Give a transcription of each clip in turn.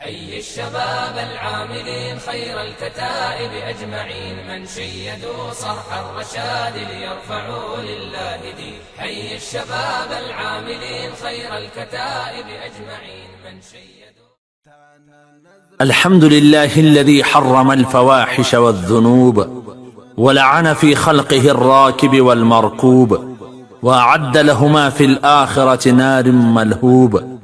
حي الشباب العاملين خير الكتائب أجمعين، من شيدوا صرح الرشاد ليرفعوا لله دين. حي الشباب العاملين خير الكتائب أجمعين، من شيدوا. الحمد لله الذي حرم الفواحش والذنوب، ولعن في خلقه الراكب والمركوب، وأعد لهما في الآخرة نار ملهوب،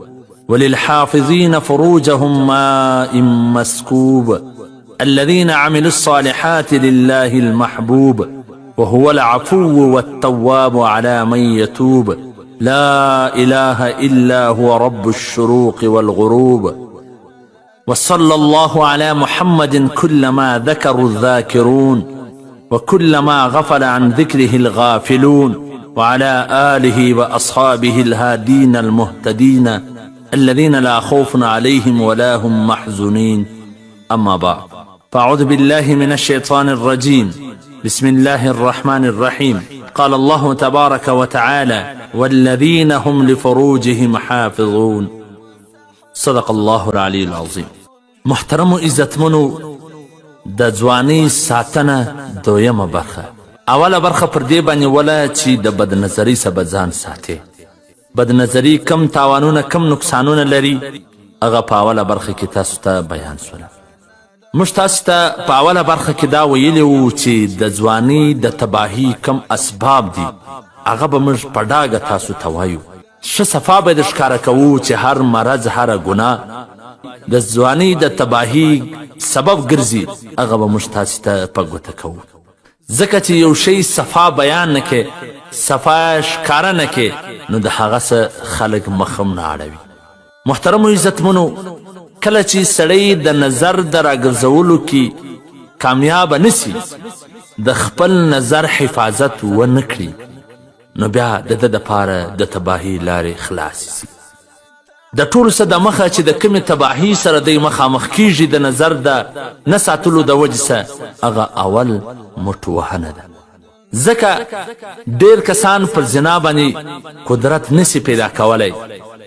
وللحافظين فروجهم ماء مسكوب، الذين عملوا الصالحات لله المحبوب، وهو العفو والتواب على من يتوب، لا إله إلا هو رب الشروق والغروب. وصلى الله على محمد كلما ذكروا الذاكرون، وكلما غفل عن ذكره الغافلون، وعلى آله وأصحابه الهادين المهتدين الذين لا خوف عليهم ولا هم محزونين. أما بعد، فأعوذ بالله من الشيطان الرجيم. بسم الله الرحمن الرحيم. قال الله تبارك وتعالى: والذين هم لفروجهم حافظون. صدق الله العلي العظيم. محترمو عزتمنو، د ځوانۍ ساتنه دویمه برخه. اوله برخه پر دې باندې وله چې د بدنظرۍ څخه به ځان ساتې. بدنظري کم تاوانونه کم نقصانونه لري، هغه په اوله برخه کې تاسو ته بیان سوله. موږ تاسو ته په اوله برخه کې دا ویلي وو چې د ځوانۍ د تباهي کم اسباب دي، هغه به موږ په ډاګه تاسو ته وایو. ښه صفا به در ښکاره کوو چې هر مرض هره ګناه د ځوانۍ د تباهي سبب ګرځي، هغه به موږ تاسو ته په ګوته کوو. ځکه چې یو شی صفا بیان نه کې، صفا ښکاره نه کې، نو د هغه څه خلک مخ هم نه اړوي. محترمو عزتمنو، کله چې سړی د نظر د راګرځولو کې کامیابه نه سي، د خپل نظر حفاظت ونه کړي، نو بیا د ده دپاره د تباهي لارې خلاصې سي. د ټولو څه د مخه چې د کومې تباهي سره دی مخامخ کیږي د نظر د نه ساتلو د وجې څخه، هغه اول مټ وهنه ده. ځکه ډیر کسان پر زنا باندې قدرت نسی پیدا کولی،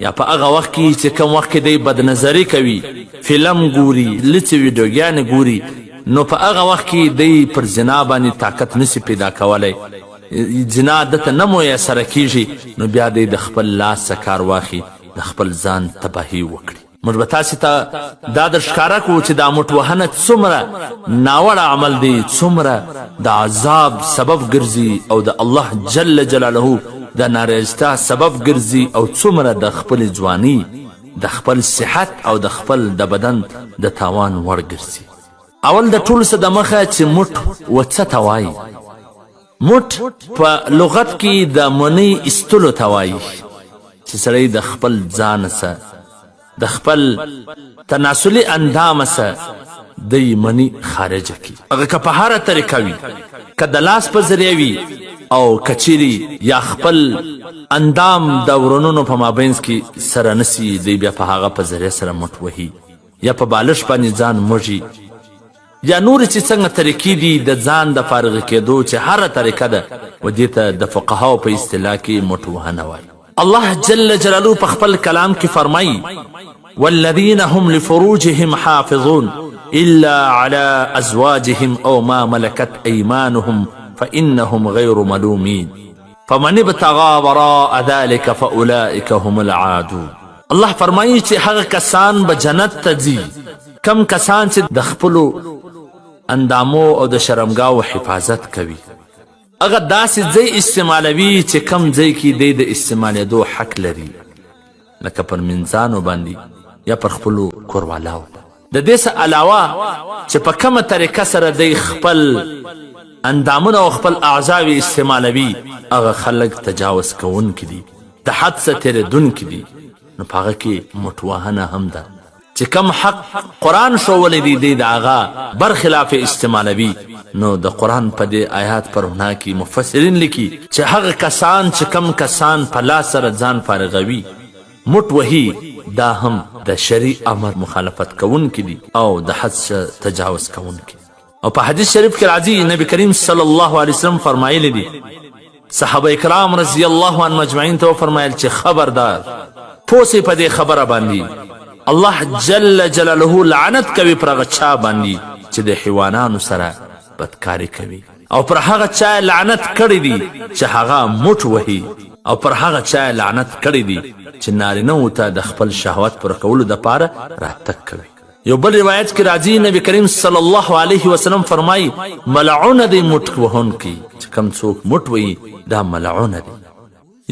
یا په هغه وخت کې چې کوم وخت کې دی بدنظري کوي، فلم ګوري، لڅې ویډیوګانې ګوري، نو په هغه وخت کې دی پر زنا باندې طاقت نسی پیدا کولی، زنا ده ته نه میسره کیږي، نو بیا دی د خپل لاس څخه کار واخلي، د خپل ځان تباهي وکړي. موږ به تاسې ته دا در ښکاره کړو چې دا مټ وهنه څومره ناوړه عمل دی، څومره د عذاب سبب ګرځي او د الله جل جلاله د نارضایتیا سبب ګرځي، او څومره د خپلې ځوانۍ، د خپل صحت او د خپل د بدن د تاوان وړ ګرځي. اول د ټولو څه د مخه چې مټ و څه ته وایي. مټ په لغت کې د منۍ ایستلو ته وایي، چې سړی د خپل ځان څخه، د خپل تناسلي اندام څخه دی مني خارجه کړي، هغه که په هره طریقه وي، که د لاس په ذریعه وي او که چیرې یا خپل اندام د ورونونو په مابینځ کې سره نسي، دی بیا په هغه په ذریعه سره مټ وهي، یا په بالښت باندې ځان موږي، یا نورې چې څنګه طریقې دي د ځان د فارغ کېدو، چې هره طریقه ده و دې ته د فقهاو په اصطلاح کې مټ وهنه وایي. الله جل جلاله په خپل کلام کې فرمایي: والذین هم لفروجهم حافظون إلا على أزواجهم أو ما ملكت أيمانهم فإنهم غير ملومين فمن ابتغى وراء ذلك فأولئك هم العادون. الله فرمایي چې هغه کسان به جنت ته ځي کم کسان چې د خپلو اندامو او د شرمګاو حفاظت کوي، هغه داسې ځای استعمالوي چې کم ځای کې دی د استعمالېدو حق لري، لکه پر منځانو باندې یا پر خپلو کوروالاو. د دې څخه علاوه چې په کومه طریقه سره دی خپل اندامونه او خپل اعضاوې استعمالوي، هغه خلک تجاوز کوونکي دي، د حد څخه تېرېدونکي دي، نو په هغه کې مټ وهنه هم ده چې کم حق قرآن ښوولی دی، دی د هغه برخلاف استعمالوي. نو د قرآن په دې آیات پر رڼا کې مفسرین لیکي چې هغه کسان چې کم کسان په لاس سره ځان فارغوي، مټ وهي، دا هم د شرعي امر مخالفت کوونکي دي او د حد څخه تجاوز کوونکي. او په حدیث شریف کې راځي، نبی کریم صلی الله علیه وسلم فرمایلی دي، صحابه کرام رضی الله عنهم اجمعین ته وفرمایل چې خبردار، پوه سئ په دې خبره باندې. الله جل جلاله لعنت کوي پر هغه چا باندې چې د حیوانانو سره بدکاري کوي، او پر هغه چا لعنت کړی دی چې هغه موټ وهي، او پر هغه چا لعنت کړی دی چې نارینه وو ته د خپل شهوت پوره کولو دپاره راتګ کوي. یو بل روایت کې راځي، نبی کریم صلی الله علیه وسلم فرمایي، ملعونه دی موټ وهونکی، چې کوم څوک موټ وهي دا ملعونه دی.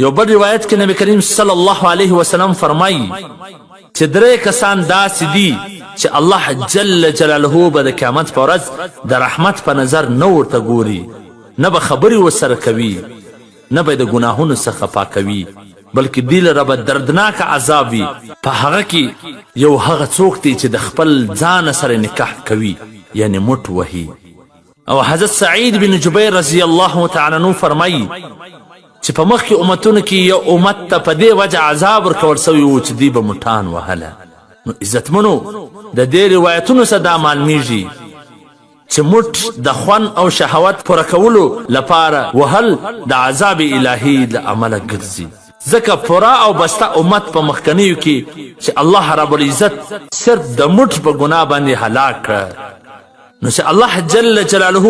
یو بل روایت کې نبی کریم صلی الله علیه وسلم فرمایي چې درې کسان داسې دي چې الله جل جلاله به د قیامت په ورځ د رحمت په نظر نه ورته ګوري، نه به خبرې ورسره کوي، نه به د ګناهونو څخه پاکوي، بلکې دوی لره به دردناک عذاب وي. په هغه کې یو هغه څوک دی چې د خپل ځانه سره نکاح کوي، یعنې موټ وهي. او حضرت سعید بن جبیر رضی الله تعالی عنه فرمایي چې په مخکې امتونو کې یو امت ته په دې وجه عذاب ورکول سوی و چې دوی به موټان وهله. نو عزتمنو، د دې روایتونو څخه دا معلومیږي چې موټ د خوند او شهوت پوره کولو لپاره وهل د عذاب الهي له امله ګرځي، ځکه پوره او بسته امت په مخکنیو کې چې الله رب العزت صرف د موټ په ګناه باندې هلاک کړ. نو چې الله جل جلاله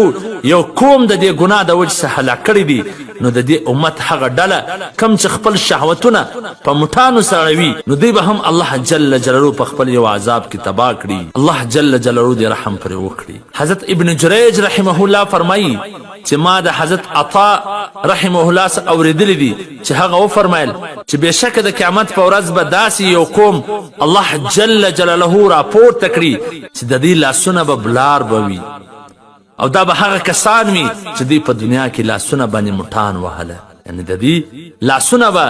یو قوم د دې ګناه د وجې څخه هلاک کړی دی، نو د دې امت هغه ډله کوم چې خپل شهوتونه په موټانو سړوي، نو دوی به هم الله جل جلاله په خپل یو عذاب کې تباه کړي. الله جل جلاله دې رحم پرې وکړي. حضرت ابن جریج رحمه الله فرمایي چې ما د حضرت عطا رحمه الله څخه اورېدلي دي چې هغه وفرمایل چې بېشکه د قیامت په ورځ به داسې یو قوم الله جل جلاله راپورته کړي چې د دې لاسونه به بلار به وي، او دا به هغه کسان وي چې دوی په دنیا کې لاسونه باندې موټان وهله، یعنې د دې لاسونه به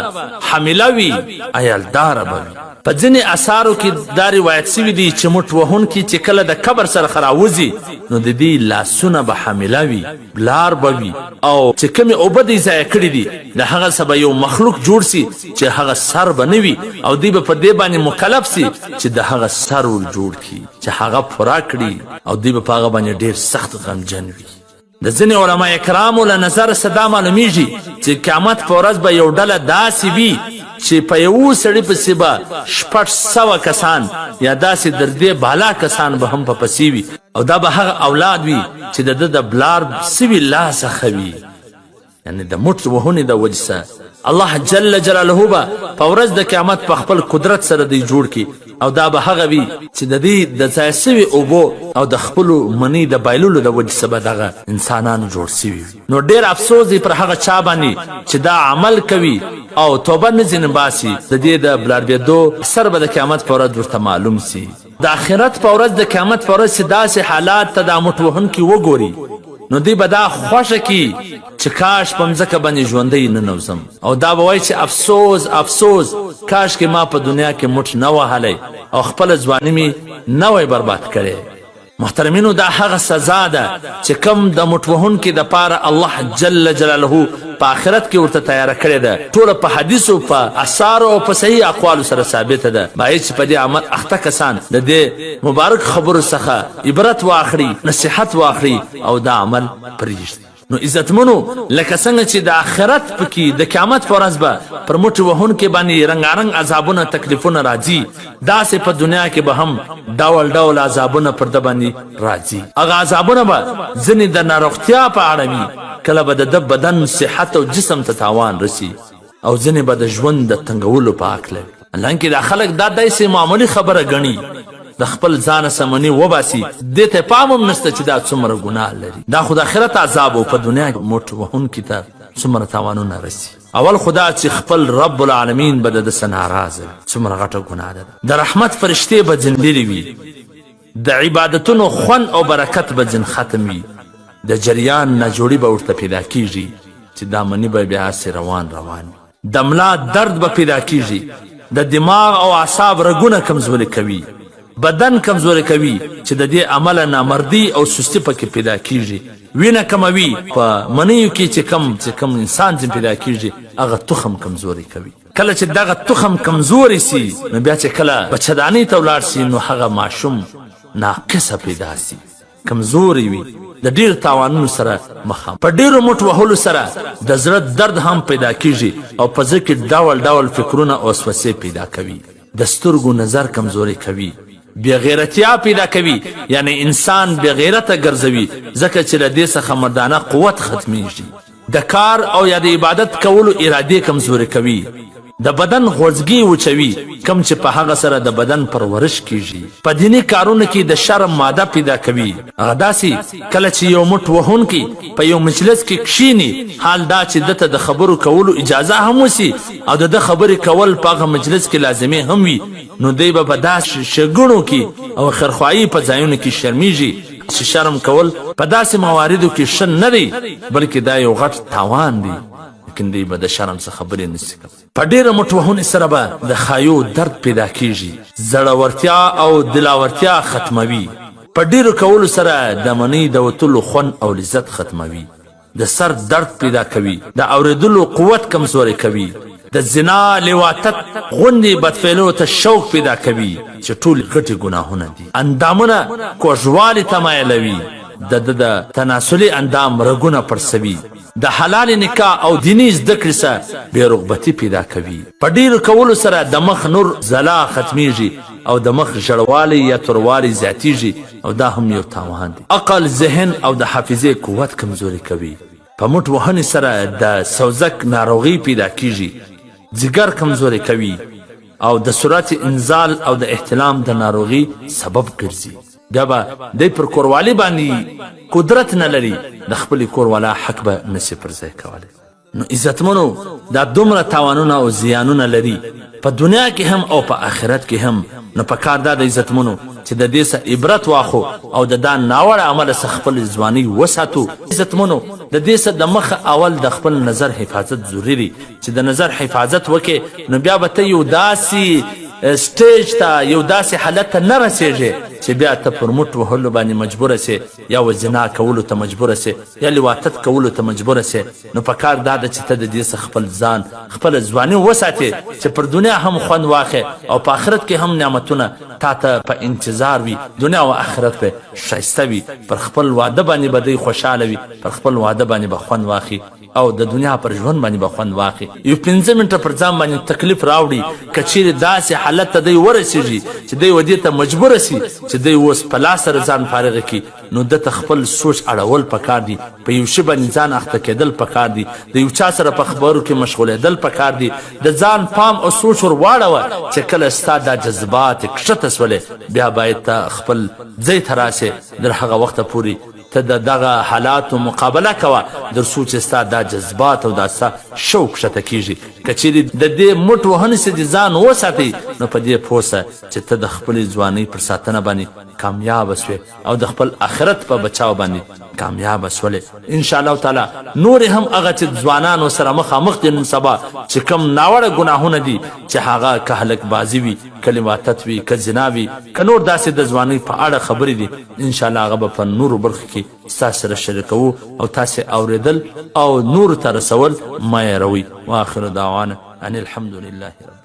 حامله وي، عیالداره به وي. په ځینې اثارو کې دا روایت شوي دي چې موټ وهونکي چې کله د قبر سره راوځي، نو د دې لاسونه به حامله وي، بلار به وي، او چې کومې اوبه دوی ضایع کړي دي د هغه څخه به یو مخلوق جوړ سي چې هغه سر به نه وي، او دوی به په دې باندې مکلف سي چې د هغه سر ور جوړ کړي چې هغه پوره کړي، او دوی به په هغه باندې ډېر سخت غمجن وي. د ځینې علما کرامو له نظر څخه دا معلومیږي چې قیامت په ورځ به یو ډله داسې وي چې په یو سړي پسې به 600 کسان یا داسې در دې بالا کسان به هم په پسې وي، او دا به هغه اولاد وي چې د ده د بلار سوي لاس څخه وي، یعنې د موټ وهونې د وجې څخه. الله جل جلاله به په ورځ د قیامت په خپل قدرت سره دی جوړ کړي، او دا به هغه وي چې د دې د ضایع سوي اوبو او د خپلو منۍ د بایللو د وجې څخه به دغه انسانان جوړ سوي وي. نو ډېر افسوس دی پر هغه چا باندې چې دا عمل کوي او توبه نه ځینې باسي، د دې د بلاربېدو اثر به د قیامت په ورځ ورته معلوم سي. د آخرت په ورځ، د قیامت په ورځ چې داسې حالات ته دا موټ وهونکي وګوري، نو دوی به دا خوښه کړي چې کاش په مځکه باندې ژوندی ننوځم، او دا به وایي چې افسوس افسوس، کاش کې ما په دنیا کې موټ نه وهلی او خپله ځواني مې نه وای برباد کړې. محترمینو، دا هغه سزا ده چې کوم د موټ وهونکي دپاره الله جل جلاله په آخرت کې ورته تیاره کړې ده. ټوله په حدیثو، په اثارو او په صحیح اقوالو سره ثابته ده. باید چې په دې عمل اخته کسان د دې مبارک خبرو څخه عبرت واخلي، نصیحت واخلي او دا عمل پرېږدي. نو عزتمنو، لکه څنګه چې د آخرت پکې د قیامت په ورځ به پر موټي وهونکي باندې رنګارنګ عذابونه تکلیفونه راځي، داسې په دنیا کې به هم ډول ډول عذابونه پر ده باندې راځي. هغه عذابونه به ځینې د ناروغتیا په اړه وي، کله به د ده بدن صحت او جسم ته تاوان رسي، او ځینې به د ژوند د تنګولو په هکله وي. حالانکه دا خلک دا داسې معمولي خبره ګڼي، د خپل ځانه سمنې وباسي، دې ته پام هم نشته چې دا څومره ګناه لري. دا خو د آخرت عذاب او په دنیا کې موټ وهونکي ته څومره تاوانونه رسي. اول خو دا چې خپل رب العالمین به د ده څخه ناراضه وي، څومره غټه ګناه ده. د رحمت فرشتې به ځین لرې وي، د عبادتونو خوند او برکت به ځین ختم وي، د جریان ناجوړي به ورته پیدا کیږي چې دا مني به بیا هسې روان روان وي، د ملا درد به پیدا کیږي، د دماغ او اعصاب رګونه کمزوري کوي، بدن کمزوري کوي چې د دې امله نامردي او سستي پکې پیدا کیږي، وینه کموي، په منیو کې چې کوم انسان ځین پیدا کیږي هغه تخم کمزوري کوي. کله چې دغه تخم کمزوري سي، نو بیا چې کله بچدانۍ ته ولاړ سي، نو هغه ماشوم ناقصه پیدا سي، کمزوري وي، د ډیر تاوانونو سره مخامخ. په ډیرو موټ وهلو سره د زړه درد هم پیدا کیږي او په زړه کې ډول ډول فکرونه او وسوسې پیدا کوي. د سترګو نظر کمزوری کوي، بې غیرتیا پیدا کوي، یعنی انسان بې غیرته ګرځوي، ځکه چې له دې څخه مردانه قوت ختمیږي. د کار او یا د عبادت کولو ارادې کمزورې کوي، د بدن غوځګي وچوي، کوم چې په هغه سره د بدن پرورش کیږي. په دیني کارونو کې د شرم ماده پیدا کوي. هغه داسې کله چې یو مټ وهونکی په یو مجلس کې کښیني، حال دا چې ده ته د خبرو کولو اجازه هم وسي او د ده خبرې کول په هغه مجلس کې لازمې هم وي، نو دی به په داسې ښېګڼو کې او خیرخواهۍ په ځایونو کې شرمیږي چې شرم کول په داسې مواردو کې ښه نه دی، بلکې دا یو غټ تاوان دی، لیکن دی به د شرم څخه خبرې نشي کولی. په ډېره مټ وهونې سره به د ښایو درد پیدا کیږي، زړورتیا او دلاورتیا ختموي، په ډېرو کولو سره د منۍ د وتلو خوند او لذت ختموي، د سر درد پیدا کوي، د اورېدلو قوت کمزوری کوي، د زنا، لواطت غوندې بدفعلو ته شوق پیدا کوي چې ټول غټې ګناهونه دي. اندامونه کوږوالي ته مایلوي، د ده د تناسلي اندام رګونه پړسوي، د حلالې نکاح او دیني زده کړې څخه بې رغبتي پیدا کوي. په ډېرو کولو سره د مخ نور ځلا ختمېږي او د مخ ژړوالی یا توروالی زیاتېږي او دا هم یو تاوان دی. عقل، ذهن او د حافظې قوت کمزوری کوي. په مټ وهنې سره د سوزک ناروغي پیدا کیږي، ځیګر کمزوری کوي او د سرعت انزال او د احتلام د ناروغي سبب ګرځي. بیا به دی پر کوروالي باندې قدرت نه لري، د خپلې کوروالا حق به نشي پر ځای کولی. نو عزتمنو، دا دومره تاوانونه او زیانونه لري په دنیا کې هم او په آخرت کې هم. نو په کار دا د عزتمنو چې د دې څخه عبرت واخو او د دا ناوړه عمل څخه خپل ځواني وساتو. عزتمنو، د دې څخه د مخه اول د خپل نظر حفاظت ضروري دی، چې د نظر حفاظت وکې نو بیا به ته یو داسې سټیج ته، یو داسې حالت ته نه رسېږې چې بیا ته پر مټ وهلو باندې مجبوره شې، یا و زنا کولو ته مجبوره شې، یا لواطت کولو ته مجبوره شې. نو په کار دا ده چې ته د دې څخه خپل ځان، خپله ځواني وساتې چې پر دنیا هم خوند واخې او په آخرت کې هم نعمتونه تا ته په انتظار وي. دنیا او آخرت به ښایسته وي، پر خپل واده باندې به دی خوشحاله وي، پر خپل واده باندې به خوند واخي او د دنیا پر ژوند باندې به خوند واخلي. یو 5 منټه پر ځان باندې تکلیف راوړي، که چیرې داسې حالت ته دی ورسیږي چې دی و دې ته مجبور شي چې دی اوس په لاس سره ځان فارغ کړي، نو ده ته خپل سوچ اړول پکار دي، په یو شي باندې ځان اخته کېدل پکار دي، د یو چا سره په خبرو کې مشغولېدل پکار دي. د ځان پام او سوچ ور واړوه چې کله ستا دا جذبات کښته سولې، بیا باید ته خپل ځای ته راسې. در هغه وخته پورې ته د دغه حالاتو مقابله کوه در څو چې ستا دا جذبات او دا ستا شوق کښته کیږي. که چیرې د دې مټ وهنې څخه دې ځان وساتې، نو په دې پوه سه چې ته د خپلې ځوانۍ پر ساتنه باندې کامیابه شوې او د خپل آخرت په بچاو باندې کامیابه شولې. ان شاء الله تعالی نورې هم هغه چې ځوانانو سره مخامخ دي نن سبا چې کوم ناوړه ګناهونه دي، چې هغه که هلک بازي وي، که لواطت وي، که زنا وي، که نور داسې د ځوانۍ په اړه خبرې دي، ان شاء الله هغه به په نورو برخو کې ستاسو سره شریکوو او تاسې اورېدل او نورو ته رسول مه هېروئ. واخر دعوانا ان الحمد لله رب.